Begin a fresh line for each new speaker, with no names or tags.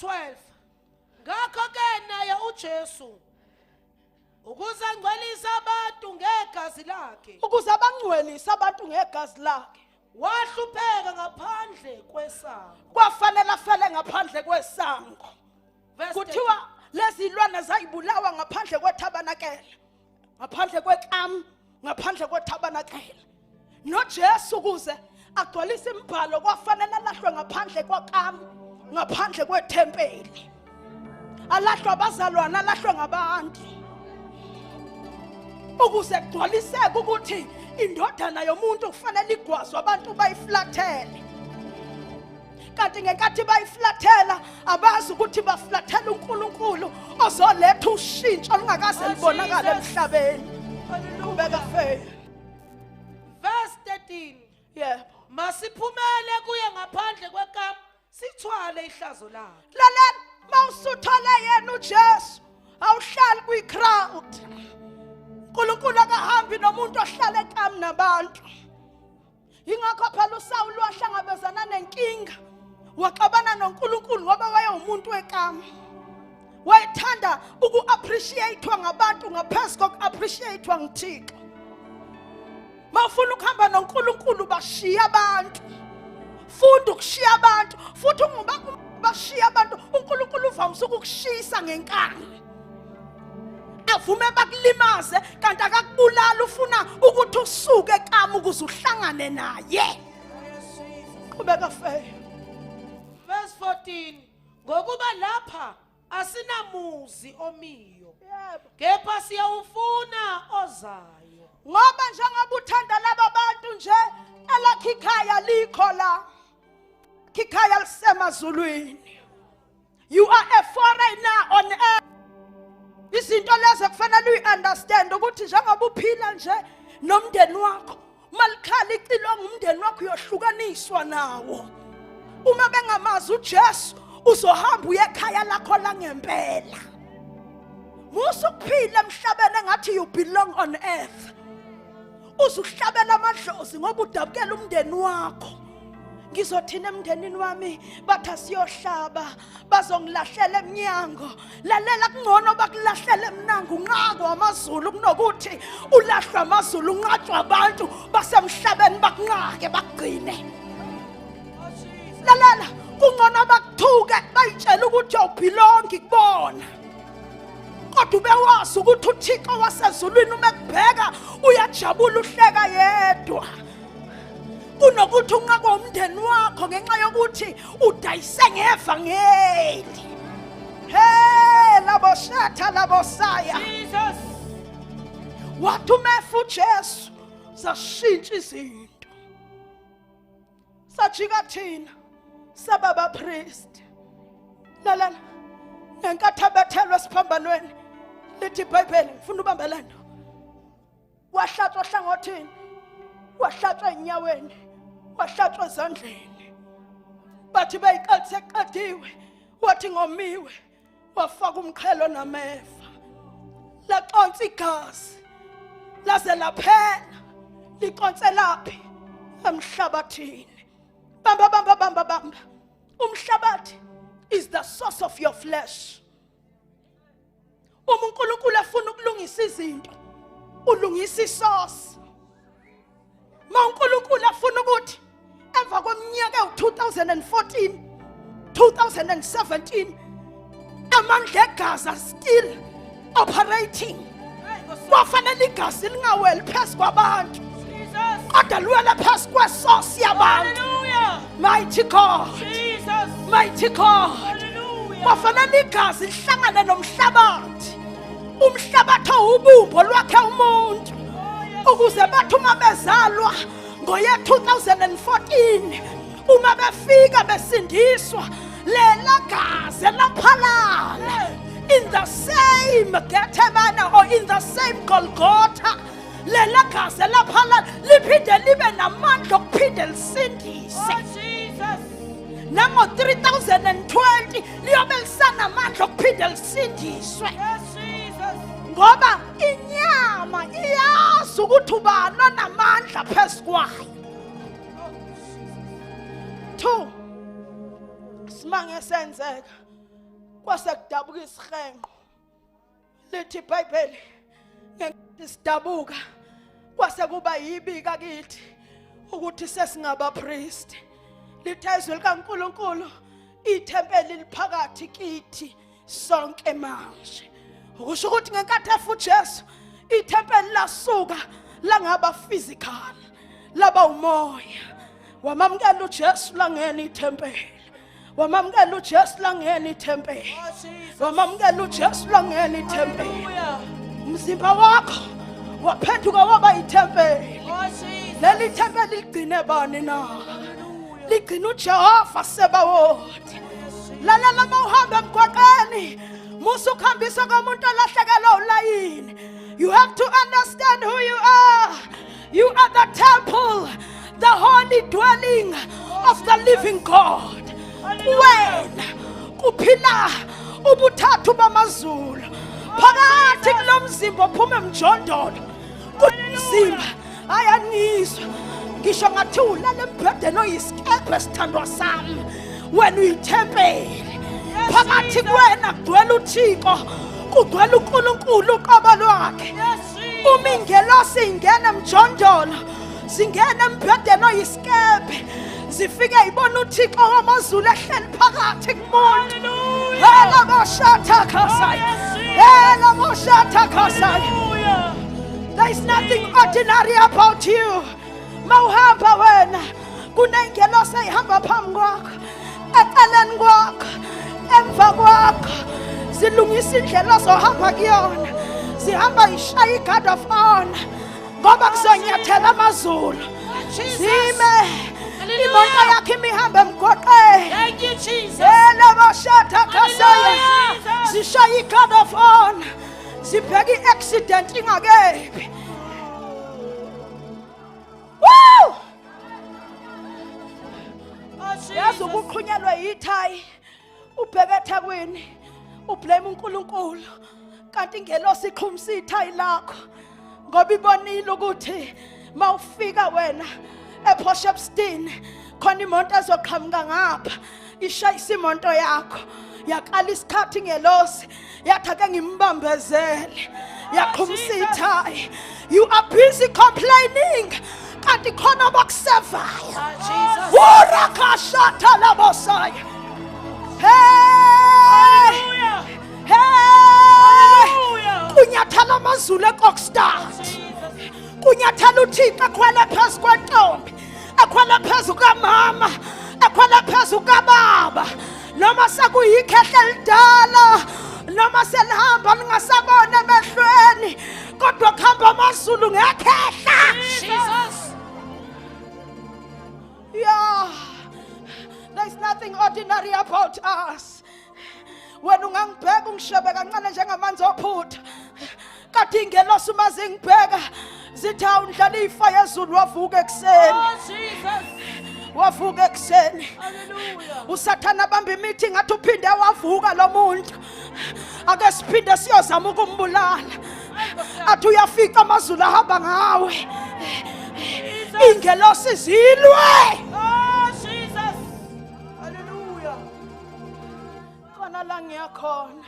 12. Ngakho-ke naye uJesu, ukuze angcwelise abantu ngegazi lakhe,
Ukuze abangcwelise abantu ngegazi lakhe,
wahlupheka ngaphandle kwesango.
Kwafanele afele ngaphandle kwesango.
Verse
Kuthiwa lezi zilwane zayibulawa ngaphandle kwethabanakele, ngaphandle kwekamu, ngaphandle kwethabanakele. NoJesu, ukuze agcwalise imibhalo, kwafanele alahlwe ngaphandle kwekamu, ngaphandle kwethempeli, alahlwe abazalwane, alahlwe ngabantu, ukuze kugcwaliseke ukuthi indodana yomuntu kufanele igwazwe, abantu bayiflathele. Kanti ngenkathi bayiflathela, abazi ukuthi baflathela uNkulunkulu ozoletha ushintsho olungakaze
Oh,
libonakale
Jesus.
emhlabeni.
Hallelujah.
Qhubeka, Faye.
Verse 13.
Yebo.
Masiphumele kuye ngaphandle kwekamu, sithwale ihlazo lakhe.
Lalela, mawusuthole yena uJesu, awuhlali kwi-crowd. uNkulunkulu akahambi nomuntu ohlala ekamu nabantu. Ingakho phela uSawulu wahlangabezana nenkinga, waxabana noNkulunkulu, ngoba wayewumuntu wekamu, wayethanda uku-appreciate-wa ngabantu ngaphezu koku-appreciate-wa nguThixo. Mawufuna ukuhamba noNkulunkulu, bashiya abantu. Funda ukushiya abantu. Futhi unguba bashiya abantu, uNkulunkulu uvamise ukukushisa ngenkani, avume bakulimaze, kanti akakubulala, ufuna ukuthi usuke ekamu ukuze uhlangane naye. Qhubeka, Faye.
Verse 14. Ngokuba lapha asinamuzi omiyo, kepha siyawufuna ozayo.
Ngoba njengoba uthanda laba bantu nje, elakho ikhaya likho la, ikhaya lisemazulwini. You are a foreigner on earth. Izinto lezo kufanele uyi-understand, ukuthi njengoba uphila nje nomndeni wakho, malikhala icilongo, umndeni wakho uyohlukaniswa nawo. Uma bengamazi uJesu, uzohamba uye ekhaya lakho langempela. Musa ukuphila emhlabeni engathi you belong on earth. Uzuhlabela amadlozi ngoba udabukela umndeni wakho. Ngizothina emndenini wami? Bathi asiyohlaba, bazongilahlela eminyango. Lalela, kungcono bakulahlela emnyango unqako amazulu kunokuthi ulahlwe amazulu, unqatshwa abantu basemhlabeni, bakunqake bakugcine. Lalela, kungcono bakuthuke, bayitshela ukuthi awubelongi kubona, kodwa ube wazi ukuthi uThixo wasezulwini uma ekubheka uyajabula, uhleka yedwa, kunokuthi unqakwe umndeni wakho ngenxa yokuthi udayise ngevangeli. Hey, labo shatha, labo saya.
Jesus.
Wathi umefa uJesu, zashintsha izinto, sajika thina saba bapriest. Lalela, ngenkathi abethelwe esiphambanweni, lithi iBhayibheli, ngifuna ubambe lento, wahlatshwa hlangothini, wahlatshwa enyaweni, wahlatshwa ezandleni. Bathi beyiqedi, seqediwe, wathi ngomiwe, wafaka umqhelo nameva, laconsa igazi laze laphela. Liconselaphi? Emhlabathini. Bamba, bamba, bamba, bamba. Umhlabathi is the source of your flesh. Uma uNkulunkulu efuna ukulungisa izinto, ulungisa isource. Ma uNkulunkulu afuna ukuthi emva kweminyaka ewu-2014, 2017, amandla egazi are still operating, kwafanele igazi lingaweli phezu kwabantu,
Jesus.
kodwa liwele phezu kwesource yabantu.
Hallelujah.
Mighty God.
Jesus.
Mighty God.
Hallelujah.
Kwafanele igazi lihlangane nomhlabathi, umhlabathi owubumbo lwakhe umuntu, ukuze bathi uma bezalwa ngoye 2014, uma befika besindiswa, lela gazi laphalala in the same Gethsemane or in the same Golgotha, lela gazi laphalala liphinde libe namandla okuphinde lisindise.
Oh, Jesus.
Nango-3020 liyobe lisanamandla okuphinde lisindiswe.
Yes, Jesus.
Ngoba inyama iyazi ukuthi ubani onamandla phezu kwayo.
Oh, Jesus.
Two, simange senzeka. Kwase kudabuka isihenqo. Lithi iBhayibheli ngenkathi sidabuka kwase kuba yibika kithi ukuthi sesingabapriest. Lithe izwi likaNkuluNkulu ithempeli liphakathi kithi sonke manje. Ukusho ukuthi ngenkathi efa uJesu ithempeli lasuka langaba physical laba umoya. Wamamukela uJesu langena ithempeli. Wamamukela uJesu langena ithempeli.
Oh,
Wamamukela uJesu langena ithempeli.
Hallelujah.
Umzimba wakho waphenduka waba ithempeli.
Oh, Jesus.
Leli thempeli ligcine bani na?
Hallelujah.
Ligcina uJehova Sebawoti. Lalela uma uhamba emgwaqeni, musa ukuhambisa komuntu olahlekelwe ulayini. You have to understand who you are. You are the temple, the holy dwelling of the living God. Wena kuphila ubuthathu bamazulu. Phakathi kulomzimba ophuma emjondolo. Kumzimba ayanizwa. Ngisho ngathi ulala embhedeni oyisikebhe sithandwa sami. Wena uyithempeli. Phakathi kuwena kugcwele uThixo, kugcwele uNkulunkulu uqobo lwakhe.
Yes, Jesus.
Uma ingelosi ingena emjondolo, zingena embhedeni oyisikebhe, zifike ibona uThixo wamazulu ehleli phakathi kumuntu.
Hallelujah.
Hela boshatha khasaya.
Oh, yes,
Hela boshatha khasaya.
Hallelujah.
There is nothing ordinary about you. Mawuhamba wena kunengelosi eyihamba phambi kwakho, eceleni kwakho, emva kwakho. Zilungisa indlela ozohamba kuyona. Zihamba ishaya i-guard of honor ngoba kuzonyathela amazulu.
Jesus.
Zime
Hallelujah.
imoto yakho imihamba emgwaqeni.
Thank you, Jesus.
Yela bashata khasaya.
Hallelujah.
Zishaya i-guard of honor. Zibheka i-accident ingakephi. Woo!
Oh, Jesus.
Yazi ukuqhunyelwa yithayi ubheke eThekwini ublame uNkulunkulu kanti ingelosi iqhumisa ithayi lakho ngoba ibonile ukuthi mawufika wena ePort Shepstone khona imoto ezoqhamuka ngapha ishayisa imoto yakho. Yakala isikhathi ingelosi yathi ake ngimbambezele, yaqhumisa ithayi. You are busy complaining kanti khona abakusevayo.
Oh, Jesus.
Urakashatha labosaya. Hey!
Hallelujah.
Hey!
Hallelujah.
Kunyathela amazulu eKokstad.
Jesus.
Kunyathela uThixo ekhwele phezu kwentombi, ekhwele phezu kamama, ekhwele phezu kababa. Noma sekuyikhehla elidala, noma selihamba lingasabona emehlweni, kodwa kuhamba amazulu ngekhehla.
Jesus.
Yeah. There is nothing ordinary about us. Wena ungangibheka ungishebe kancane njengamanzi ophutha. Kanti ingelosi uma zingibheka zithi awundlala ifa yezulu wavuka ekuseni.
Oh, Jesus.
Wavuka ekuseni.
Hallelujah.
Usathana abamba imithi ngathi uphinde wavuka lo muntu. Ake siphinde siyozama ukumbulala. Athi uyafika amazulu ahamba ngawe.
Jesus.
Ingelosi zilwe.
Oh, Jesus. Hallelujah.
Khona la ngiyakhona.